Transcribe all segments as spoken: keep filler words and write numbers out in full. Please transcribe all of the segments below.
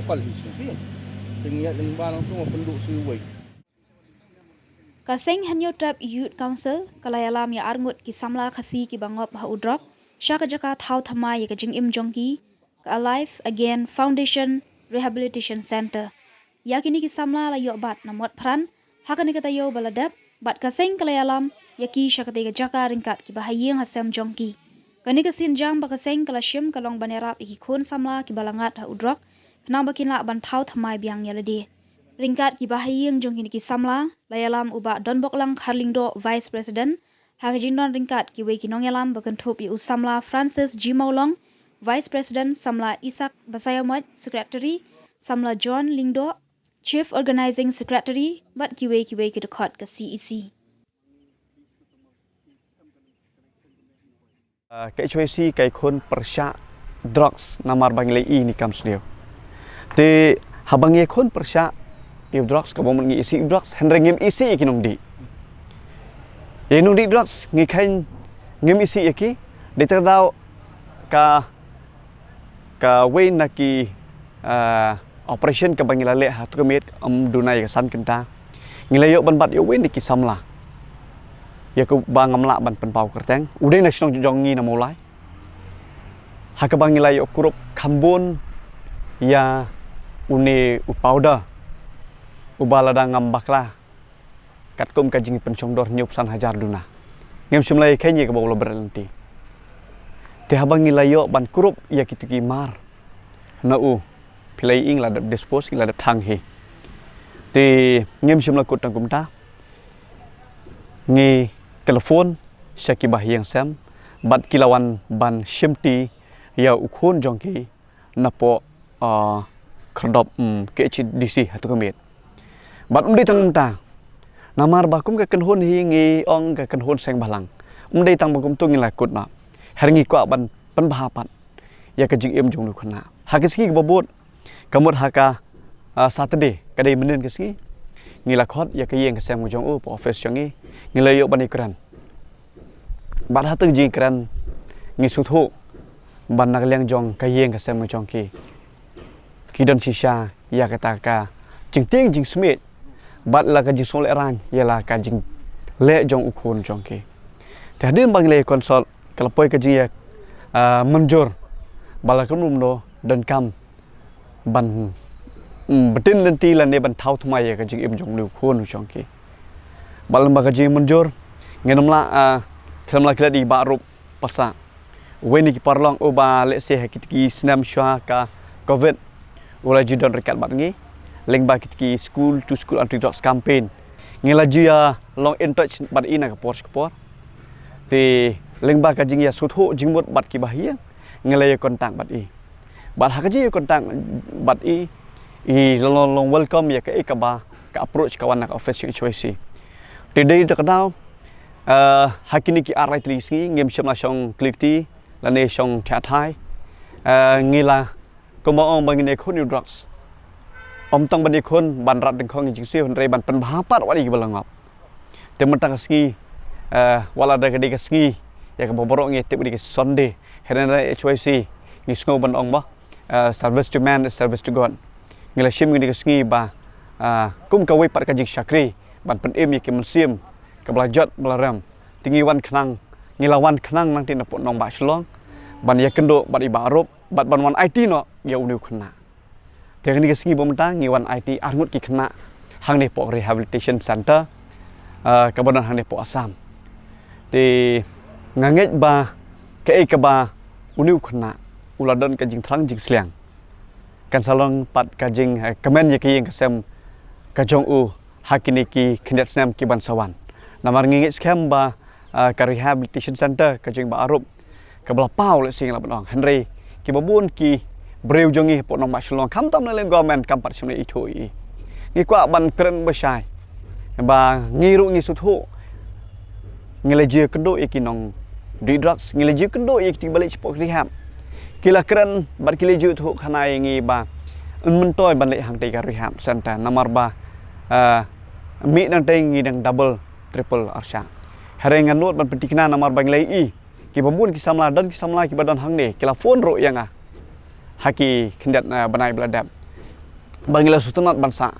Ka seng Hynñiewtrep Youth Council ka la ïalam ïa arngut ki samla Khasi kiba ngop ha u drok sha ka jaka thaw thymmai ïa ka jingim jong ki, ka Alive Again Foundation Rehabilitation Centre. Ïa kine ki samla la ïoh bat na Motphran ha kane ka taïew ba la dep, bad ka seng ka la ïalam ïa ki sha katei ka jaka ryngkat kiba ha ïing ha sem jong ki. Kane ka sienjam ba ka seng ka la shim ka long ban ïarap ïa ki khun samla kiba la ngat ha u drok, khnang ba kin lah ban thaw thymmai biang ïa lade. Ryngkat kiba ha ïing jong kine ki samla la ïalam u Bah Donboklang Kharlyngdoh, Vice President, ha ka jingdon ryngkat kiwei ki nongïalam ba kynthup ïa u samla Francis G Mawlong, Vice President, samla Isaac Basaiawmoit, Secretary, samla John Lyngdoh, Chief Organising Secretary, bad kiwei kiwei ki dkhot ka C E C. Ah, ka H Y C ka ïakhun pyrshah drugs namar ba ngi la ïohi ïa kane ka kam sniew. Te haba ngi ïakhun pyrshah ïa u drugs, kaba mut ngi isih ïa u drugs, hynrei ngim isih ïa ki nongdih. Ïa ki nongdih drugs ngi kheiñ ngim isih ïa ki, dei tang daw ka kawei na ki, ah, operation kaba ngi la leh ha tu ka miet, ym duna ïa ka san kynta. Ngi la ïoh ban bat ïa uwei na ki samla, ïa kaba ngam lah ban pynpaw kyrteng, u dei na shnong jong ngi na Mawlai, ha kaba ngi la ïoh kurup kham bun ïa une u powder uba lada ngam bakla katkum ka jingpynshongdor hynñiewphew san hajar duna. Ngim shym la ïa kheiñ ïa kaba u la bret lynti. Te haba ngi la ïoh ban kurup ïa kitu ki mar na u, phi la ïohi ngi la dep dispose, ngi la dep thang hi. Te ngim shym la kut tang kumta. Ngi telephone sha kiba ha ïing sem, bad ki la wan ban shimti ïa u khun jong ki napoh, ah, khyrdop, mm, K H A D C ha tu ka miet. Bad ym dei tang kumta, namar ba kum ka kynhun hi ngi ong ka kynhun seng bhalang, ym dei tang ba kumtu ngi la kut noh, hynrei ngi kwah ban pynbha pat ïa ka jingim jong une u khynnah. Ha ka sngi kaba bud, ka mut ha ka, ah, Saturday, ka dei mynhynnin ka sngi, ngi la khot ïa ka ïing ka sem ka jong u hapoh office jong ngi, ngi la ïoh ban ïakren. Bad ha kata ka jingïakren ngi sngewthuh ba na ka liang jong ka ïing ka sem ka jong ki, ki don shisha ïa kata ka jingtieng jingsmit bad la ka jingsngewlehraiñ ïa la ka jingleh jong u khun jong ki. Te hadien ba ngi la consult, ka la poi ka jingïa, ah, mynjur ba la kumno kumno donkam ban, mm, btin lynti lane ban thaw thymmai ïa ka jingim jong une u khun u jong ki. Bad lyngba ka jingmynjur, ngin ym lah, ah, khlem lah klet ïa i Bah Arup Passah, uwei na ki paralok uba lehse ha kit ki snem shuwa ka covid u la ju don ryngkat bad ngi lyngba kit ki school to school anti drugs campaign. Ngi la ju ïa long in touch bad i na ka por sha ka por. Te lyngba ka jingïa sngewthuh jingmut bad kiba ha ïing, ngi la ïa contact bad i. Bad ha ka jingïa contact bad i, i la long, long welcome ïa kaei kaba ka approach ka wan na ka office jong H Y C. Te dei da ka daw, eh, ha kine ki ar lai tylli ki sngi ngim shym la shong kli kti lane shong thiah thai. Eh, ngi la, kumba ong ba ngin ïakhun ïa u drugs, ym tang ban ïakhun ban rat dyngkhong ïa jingsiew, hynrei ban pynbha pat wat ïa kiba la ngop. Te mynta ka sngi, eh, wat la da ka dei ka sngi ïa kaba baroh ngi tip ka dei ka Sunday, hynrei na H Y C ngi sngew ban ong ba, eh, service to man is service to God. Ngi la shim kane ka sngi ba, eh, kum kawei pat ka jingshakri ban pynim ïa ki mynsiem kaba la jot ba la rem. Te ngi wan khnang, ngi la wan khnang nangta napoh nongbah Shillong ban ïakynduh bad i Bah Arup bad ban wan aiti noh ïa une u khynnah. Te kane ka sngi ba mynta ngi wan aiti arngut ki khynnah hangne hapoh rehabilitation center, eh, kaba don hangne hapoh Assam. Te nga ngeit ba kaei kaba une u khynnah u la don ka jingthrang jingsliang, kan sa long pat ka jing, eh, kmen ïa ka ïing ka sem ka jong u ha kine ki khyndiat snem ki ban sa wan. Namar ngi ngeit skhem ba, ah, ka rehabilitation center ka jong i Bah Arup kaba la paw lehse ngi lah ban ong, hynrei kiba bun ki briew jong ngi hapoh nongbah Shillong, khamtam na liang government kam pat shym la ithuh ïa i. Ngi kwah ban kren ba shai ba ngi ruh ngi sngewthuh, ngi la ju ïakynduh ïa ki nongdih drugs, ngi la ju ïakynduh ïa ki ba leit shapoh rehab. Ki la kren bad ki la ju ïathuh khana ïa ngi ba yn myntoi ban leit hangtei ka rehab center namar ba, eh, mih nangtei ngi dang double triple arshah. Hynrei nga nud ban pynthikna namar ba ngi la ïohi kiba bun ki samla, don ki samla kiba don hangne ki la phone ruh ïa nga ha ki khyndiat, eh, bnai ba la dep. ba ngi la sngewtynnat ban sah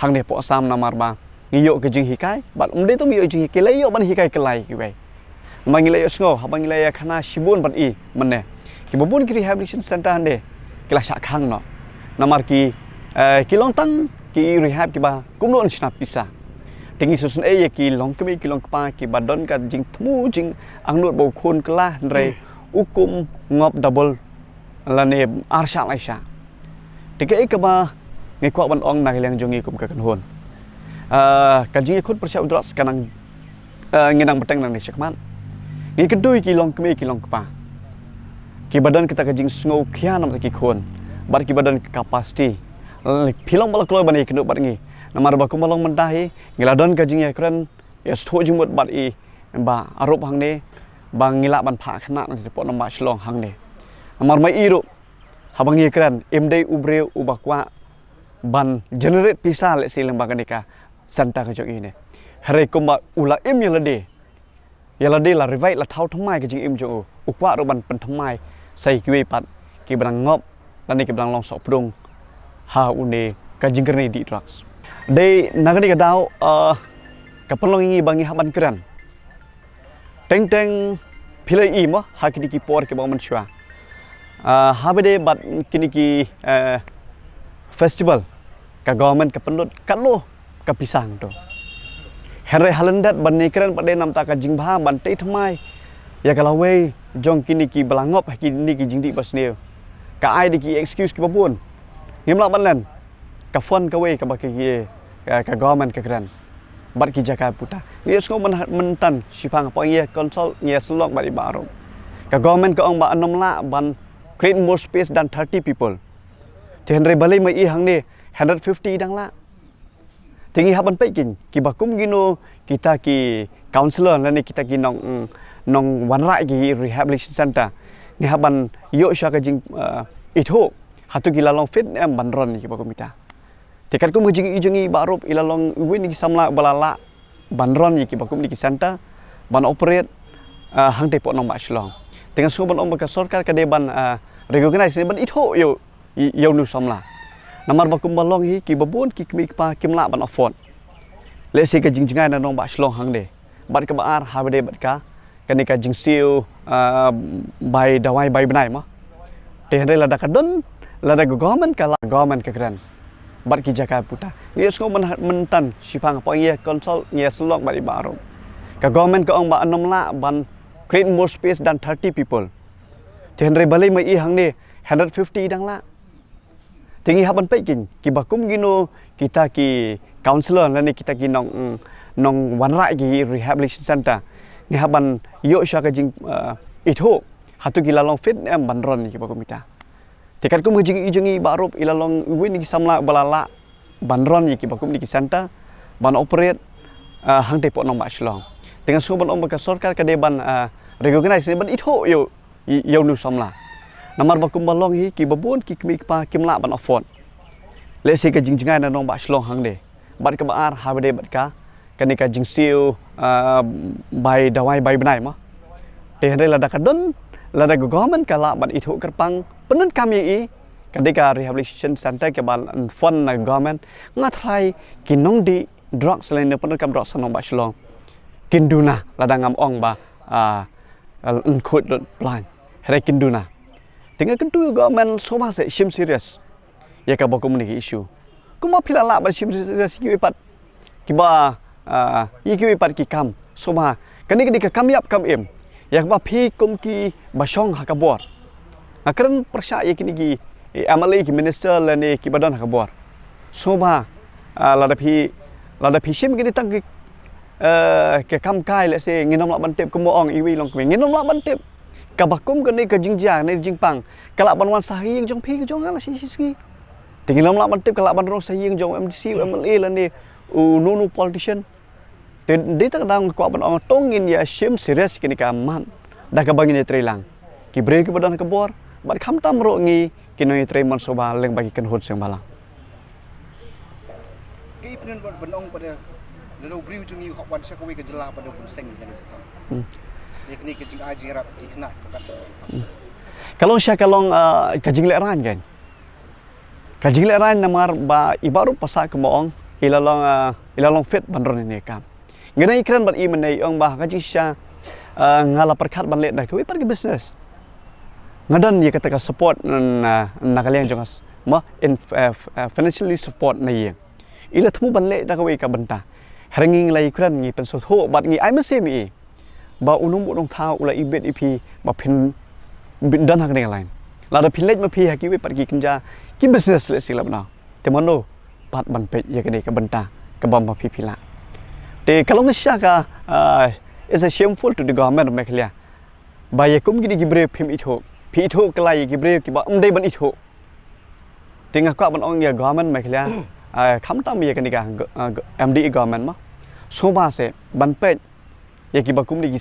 hangne poh Assam namar ba ngi ïoh ka jinghikai, bad ym dei tang ïoh jinghikai, la ïoh ban hikai kyllai kiwei. Namar ngi la ïohsngew haba ngi la ïa khana shibun bad i mynne, kiba bun ki rehabilitation center hangne ki la shah khang noh. Namar ki, eh, ki long tang ki rehab kiba kumno yn shna pisa. Te ngi sngewsynei ïa ki longkmie ki longkpa kiba don ka jingthmu jingangnud ba u khun kylla hynrei u kum ngop double lane ar shah lai shah. Te kaei kaba ngi kwah ban ong na ka liang jong ngi kum ka kynhun, ah, ka jingïakhun pyrshah u drugs ka nang, ah, ngi nang bteng nangne shakhmat. Ngi kyntu ïa ki longkmie ki longkpa kiba don kata ka jingsngewkhia namar ki khun bad kiba don ka capacity. Phi long ba la kloi ban ïakynduh bad ngi namar ba kumba long mynta hi ngi la don ka jingïakren ïa sngewthuh jingmut bad i Bah Arup hangne ba ngi lah ban phah khynnah na ka pdeng nongbah Shillong hangne. Namar ma i ruh haba ngi kren, im dei u briew uba kwah ban generate pisa lehse lyngba kane ka center ka jong i ne. Hynrei kumba u la im ïa lade, ïa lade la revive, la thaw thymmai ka jingim jong u, u kwah ruh ban pynthymmai sa ïa kiwei pat kiba dang ngop lane kiba dang long sohpdung ha une ka jingkyrni dih drugs. Dei na kane ka daw, ah, ka pynlong ïa ngi ba ngi hap ban kren. Teng teng phi la i mo ha kine ki por kiba mynshuwa, ah, haba dei bad kine ki, eh, festival, ka government ka pynlut katno ka pisa hangto. Hynrei ha lyndet ban ïakren pat dei namar ka jingbha ban tei thymmai ïa ka lawei jong kine kiba la ngop ha kine ki jingdih basniew. Ka ai da ki excuse kiba bun. Ngim lah ban len. Ka fund kawei kaba ki, ki, ka, ka government ka kren bad ki jaka puta. Ngi ïohsngew myn, myntan shiphang hapoh ngi ïa consult, ngi ïa sylloh bad i Bah Arup. Ka government ka ong ba ym lah ban create more space than thirty people. Te hynrei balei ma i hangne hundred fifty dang lah. Te ngi hap ban peit keiñ kiba kum kino kita ki counsellor lane kita ki nong, nongwanrah ki rehabilitation center. Ngi hap ban ïoh shuwa ka jing, eh, ithuh hato ki la long fit ne em ban run ïa kiba kum kita. Te katkum ka jing i jong i Bah Arup i la long uwei na ki samla ba la lah ban run ïa kiba kum kine ki center ban operate, ah, hangtei poh nongbah Shillong. Te nga sngew ban ong ba ka sorkar ka dei ban, ah, recognize ne ban ithuh ïa u, ïa u, ïa une u samla. Namar ba kumba long hi kiba bun ki kmie ki kpa kim lah ban afford. Lehse ka jingjngai na nongbah Shillong hangne. Bad kaba ar haba dei bad ka kane ka jingsiew, ah, bai dawai bai bnai mo. Te hynrei lada ka don, lada ka government ka lah, government ka kren bad ki jaka puta. Ngi ïohsngew myn, myntan shiphang hapoh ngi ïa consult, ngi ïa sylloh bad i Bah Arup. Ka government ka ong ba ym lah ban create more space than thirty people. Te hynrei balei ma i hangne hundred fifty dang lah. Te ngi hap ban peit keiñ kiba kum kino kita ki counsellor lane kita ki nong, nongwanrah ki rehabilitation center. Ngi hap ban ïoh shuwa ka jing, eh, ithuh hato ki la long fit ne em ban run ïa kiba kum kita. Te katkum ka jing i jong i Bah Arup i la long uwei na ki samla ba la lah ban run ïa kiba kum kine ki center ban operate, ah, hangtei poh nongbah Shillong. Te nga sngew ban ong ba ka sorkar ka dei ban, ah, recognize ne ban ithuh ïa u, ïa une u samla. Namar ba kumba long hi kiba bun ki kmie ki kpa kim lah ban afford. Lehse ka jingjngai na nongbah Shillong hangne. Bad kaba ar haba dei bad ka kane ka jingsiew, ah, bai dawai bai bnai mo. Te hynrei lada ka don, lada ka government ka lah ban ithuh kyrpang pyndonkam ïa i, ka dei ka rehabilitation center kaba la fund na government, nga tharai ki nongdih drugs lane pyndonkam drugs ha nongbah Shillong kin duna lada ngam ong ba, ah, yn khuid lut plan. Hynrei kin duna. Te nga kyntu government sngewbha seh shim serious ïa kaba kum kine ki issue. Kumba phi la lah ban shim serious ïa kiwei pat kiba, ah, ïa kiwei pat ki kam sngewbha. Kane ka dei ka kam ïap kam im ïa kaba phi kum kiba shong ha ka bor. Nga kren pyrshah ïa kine ki M L A, ki minister lane kiba don ha ka bor. Sngewbha, ah, lada phi, lada phi shim kine tang ki, eh, ki kam kai lehse ngin ym lah ban tip, kumba ong iwei i longkmie, ngin ym lah ban tip. Kaba kum kane ka jingjia ne jingpang ka lah ban wan sha ha ïing jong phi ka jong nga la shi shi sngi. Te ngin ym lah ban tip ka lah ban rung sha ha ïing jong u M D C, u M L A lane uno uno u politician. Te dei tang dang kwah ban ong to ngin ïa shim serious kine ka mat da kaba ngin ïa trei lang. Ki briew kiba don ha ka bor bad khamtam ruh ngi ki nongïatrei mon sngewbha lyngba ki kynhun seng balang. Kaei pynban ban ong pat da lada u briew jong ngi u hap wan sha kawei ka jylla pat da bun seng kane ka kam. Hmm. Ïa kane ka jingai jingïarap ki khynnah ki pakat. Hmm. Ka long sha ka long, ah, ka jinglehrain kan. Ka jinglehrain namar ba i baroh pasa ka mong i la long, ah, i la long fit ban ron ïa kane ka kam. Nga dang ïakren bad i mynne i ong ba ka jingshisha, ah, nga la pyrkhat ban leh da kawei pat ka business. Nga don ïa kata ka support na, na ka liang jong nga, ma, in, ah, f-, ah, financially support na ïa. I la thmu ban leh da kawei ka bynta. Hynrei ngi la ïakren, ngi pynsngewthuh bad ngi ai mynsiem ïa i ba u nongbuh nongthaw u la ibit ïa phi ba phin, phin don ha kane ka line. Lada phin leit ma phi ha kiwei pat ki kynja ki business lehse la bynta, te mano pat ban peit ïa kane ka bynta kaba ma phi phi lah. Te ka long shisha ka, ah, it's a shameful to the government of Meghalaya ba ïa kum kine ki briew phim ithuh, phi ithuh kylla ïa ki briew kiba ym dei ban ithuh. Te nga kwah ban ong ïa government Meghalaya, ah, khamtam ïa kane ka go-, ah, go-, M D A government, ma, sngewbha seh ban peit ïa kiba kum kine ki